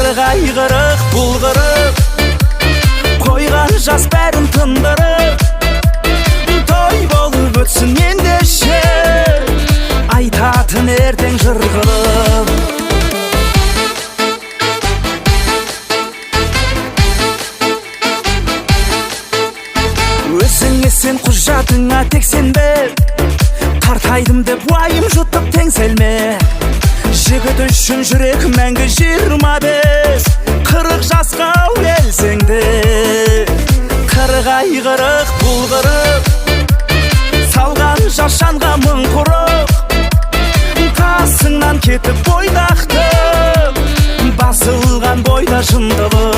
Қырық ай 40 бұл 40, қойған жас бәрін тындырып. Той болып өтсін ендеше, айтатын ертең жыр қылып. Өзіңе сен, құжатыңа тек сенбе. Қартайдым деп уайым жұтып теңселме. Жігіт үшін жүрек мәңгі 25, 40 жасқа келсең де. 40 ай 40 бұл 40, салған жас жанға мың құрық. Қасыңнан кетіп бойдақты, басылған бойда жындылық.